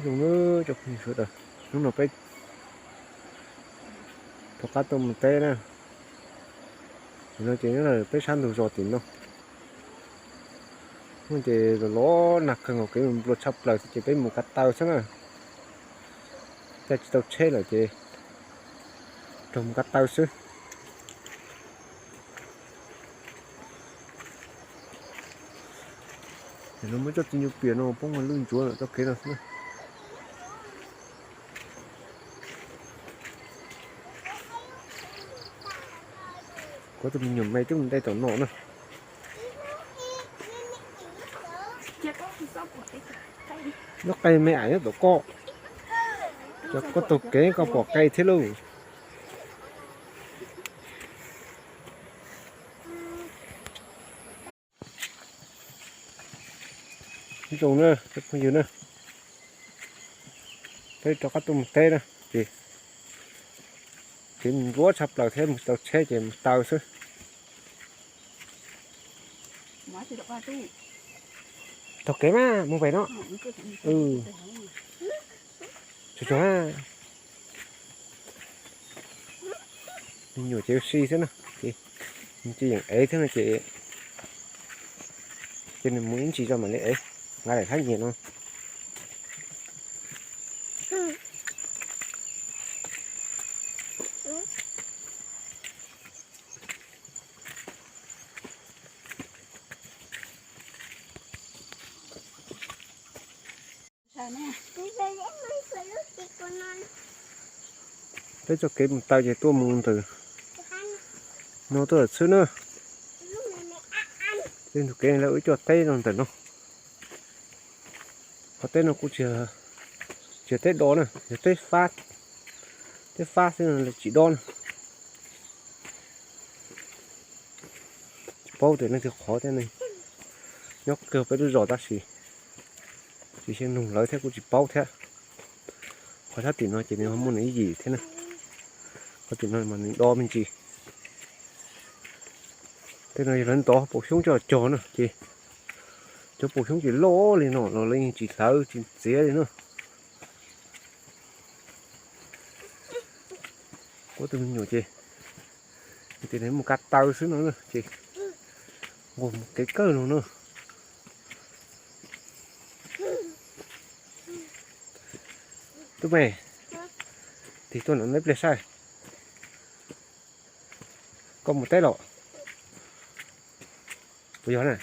Zoo nawb cov phooj ywg sawv daws, hnub no peb rov qab tuaj mus teb na. Nim no ces nyob peb sab ntug zos tim no. Hnub ces los los nag kawg nkaus, kev mus nplua tshaj plaws xwb ces peb mus kav taw xwb na. Caij tsis tau tsheb lawm ces raug mus kav taw xwb. Ces lawv muab coj txiv ncuav pias no poob lwj ntsuav txoj kev no xwb na. Kuv tus me nyuam me twb mus ntej tom no na. Nyob qe me am nyob tom koj, cov koj taug kev koj pom qe thiab lauj. Zoo na cov phooj ywg na, peb rov qab tuaj mus teb na, ces kev mus nruab tshaj plaws thiab mus tsis tau tsheb ces mus taw xwb. Taug kev mas mus pem no. Tsuag tsuag na. Me nyuam ces ua si xwb na, ces yeem ev thiab no ces, ces nws mus ib ntsis tso mam li ev, nqa daim hlab nyiam no. Peb txoj kev mus taw ces tuaj mus ntawm no tuaj lawm xwb na. Tej ntug kev lawv ua ib co teb no ntawm no. Qhov teb no kuj tsis yog teb do na, yog teb fab, teb fab xwb tsis do na. Tsis paub tias leej twg qhov thiab ne, nyob kiag peb lub zos tab sis tsis xyeej nug lawv thiab kuj tsis paub thiab. Qhov sab tim no ces nws ho muaj nws ib yim thiab na, qhov tim no mas nws do me ntsis. Tej no yog lawv ntov paus xyoob coj cog na ces cov paus xyoob ces loj li no los lawv yeej tsis hlawv tsis txiav li na. Kuv tus me nyuam ces tias nws mus kav taw xwb no na ces nquag mus kev kawg no na. Tub me, tig tuaj nram no ib pliag saib. Koj mus teb los? Puas yog na?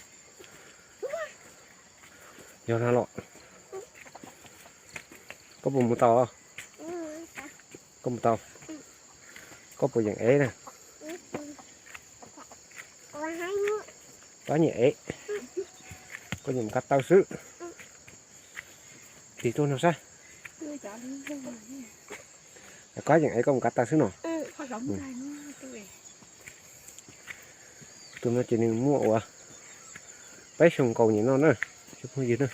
Yog no los? Koj puas mus tau? Koj mus tau? Koj puas yeem ev na? Koj yeem ev, koj yeem mus kav taw xwb. Tig tuaj no saib. Koj yeem ev koj mus kav taw xwb no. Tus no ces nws muaj ua peb xyoo nkaus nyem no na, cov phooj ywg na.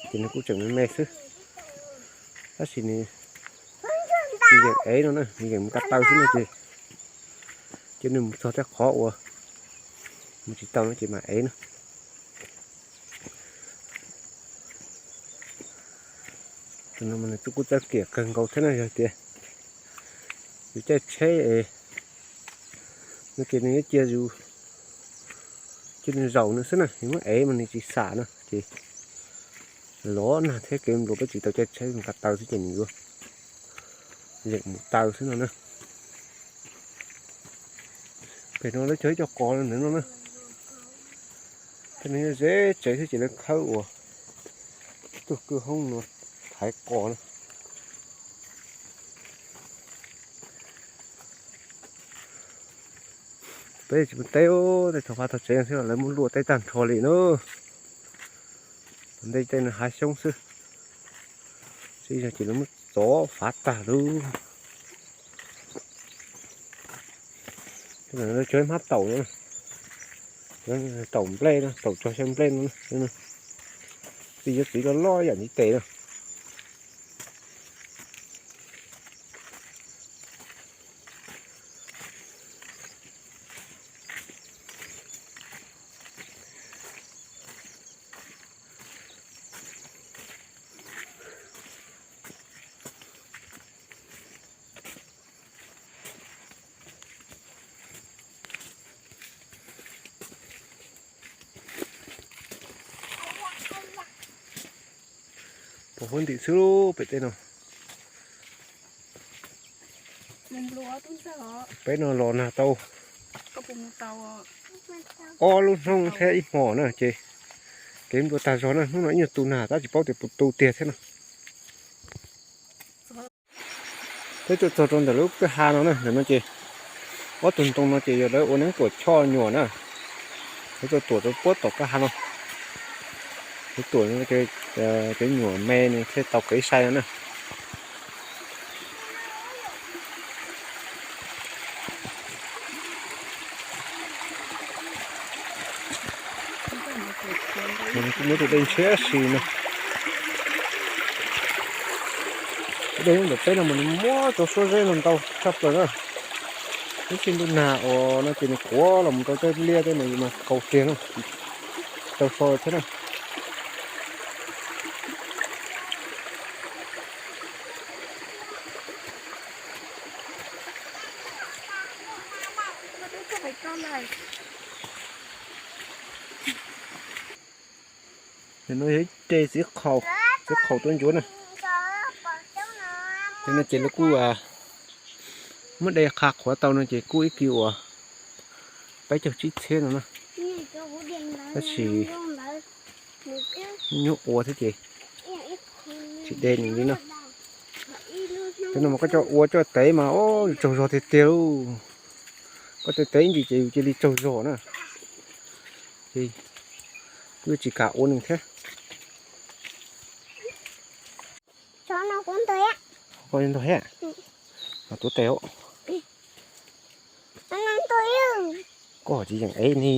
Ces nws kuj tseem me me xwb, tab sis nws tsis yeem ev no na, nws yeem mus kav taw xwb no ces, ces nws mus txog tej qhov uas mus tsis tau no ces mam ev na. Tus no mas nws kuj txawj kiam kawg nkaus thiab na, yog tias yus caij tsheb es no ces nws yuav cia yus, cia nws zaum nws xwb na, yus muab ev mas nws tsis xam na ces los nag thiab kev npluas peb tsis tau caij tsheb mus kav taw xwb ces nws yuav yeem mus taw xwb no na. Pem no lawv cog ib co qos ntawm no na. Tej no nyob ze tsev xwb ces lawv khawb ua tug kwj hoob no thaiv qos na. Peb tsis mus teb, tej thaum pab thaum tsev no xwb lawv muab luaj teb tag nrho li na. Ntej tej no hav xyoob xwb, tsis yog ces lawv muab txov fav tag lawm. Cov hmab taum, taum nplej no, taum cog xyaw nplej no, txiv yuav txiv loj loj yam ntiv tes na. Huab ntim xwb pem tej no. Peb no los nag tau ob lub hnub thiab ib hmos na ces kev nplua tag zog na, hnub no ib nyuag tu nag tab tsis paub tias puas tu tiag thiab no. Peb tuaj txog rau ntawm lub kwj ha no na, ntawm no ces ob tug ntoo no ces yog lawv ua neeb tuam choj nyuam na. Lawv tuaj tuam rau puag tom kwj ha no. Lawv tuam cov nyuam me nws thiaj tau kev sai no na. Kuj muaj tus dej ntshiab si no. Tus dej ntawm peb no mas nws muab cov suab zeb no ntau tshaj plaws na. Ib txhij ntuj nag uas no ces nws kuav los mus rau tej liaj tej no mas kaus tiag na, tsis tau so thiab na. Nim no yog ib re txiv qhaus, txiv qhaus tuab ncuav na. Cov no ces lawv kuj muab de qha qhuav tau no ces kuj ib kis uas peb caug tsib txhiab no na. Tab sis nyuaj ua thiab ces tsis de nws li no. Cov no mas koj coj ua coj tev mas tsaug zog tiag tiag lauj. Koj tev tev ib ntsis ces yus cia li tsaug zog na. Kuj tsis kam ua nws thiab. Koj ntog thiab, mas tuav tes. Koj tsis yeem ev ne.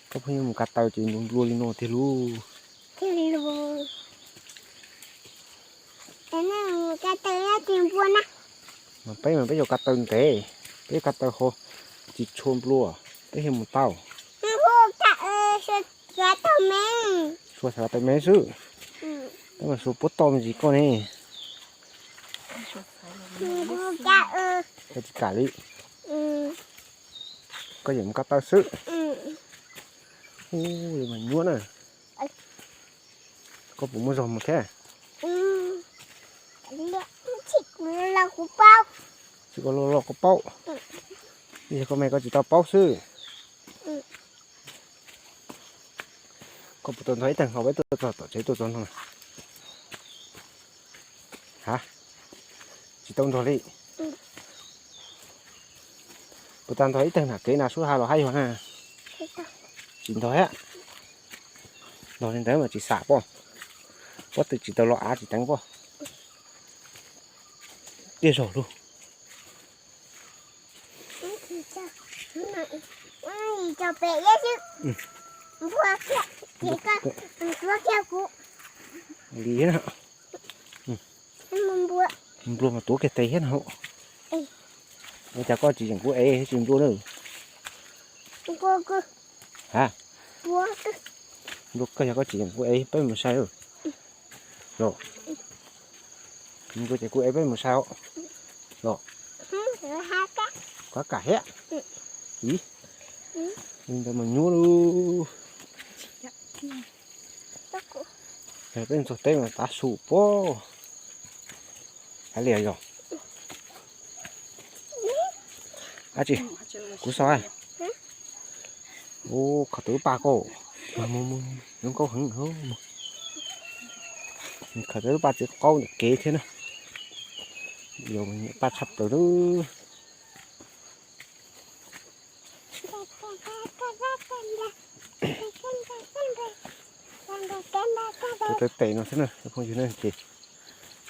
Koj pheej yuav mus kav taws ces nplua nplua li no tiag lauj. Mas peb mas peb yuav kav taws ntev, peb yuav kav taws hauv tsis tshua nplua, peb thiaj mus tau. Suav xav kav taws me xwb, peb mas suav puab toj me ntsis koj ne. Koj tsis kam li, koj yeem mus kav taws xwb. Ub, li mas nyuaj na. Koj puas muaj zog mus thiab? Tsis koj loj loj koj paub, yog koj me koj tsis tau paub xwb. Koj puas tau ntog ib teeg hauv peb tuaj txog tom tsev tuaj txog no? Ha, tsis tau ntog li. Puas tau ntog ib teeg nram kev na sub ha los hab yog na? Tsis ntog thiab. Ntog li ntawd mas tsis xam pob, pob tw tsis tau los av tsis teev pob. Tiaj zaug lug. Li na. Nplua mas tuav kiag tes thiab na. Ua cas koj tsis yeem kuv ev tsis nplua na? Ha, nplua kawg, yog koj tsis yeem kuv ev peb mus sai los. Nplua ces kuv ev peb mus sai os los. Koj kam thiab. Ib, li ntawd mas nyuaj lauj. Peb txog teb mas tav su pob. Hais li yog. Ab tsi, kuv xav. Ub, khaws tau lub paj koj. Zoo nkauj heev. Khaws tau lub paj txiv qaub ntawm kev thiab na. Yog paj tshaj plaws lub. Tus tes no xwb na, phooj ywg na, ces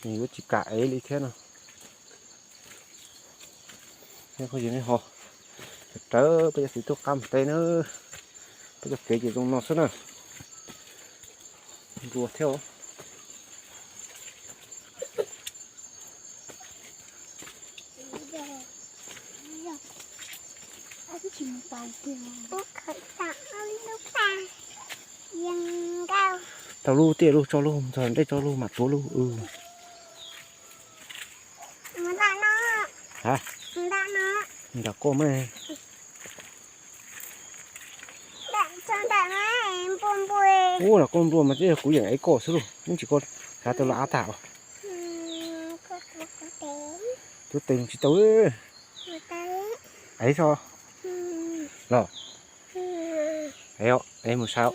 nws yuav tsis kam ev li thiab no. Phooj ywg nej ho rawv peb cov txiv tub qab mus teb na, peb cov kev ces zoo no xwb na. Nplua thiab os. Tau lub tiaj lub tso lub ntxog ntej tso lub mam tuav lub. Ha, nram koj mas. Ub, los koj nplua mas twb yog kuv yeem ev koj xwb lauj, ib ntsis koj xav tau los av tag os. Cuab tes mus tsis tau. Ev tso los. Ev, ev mus saib.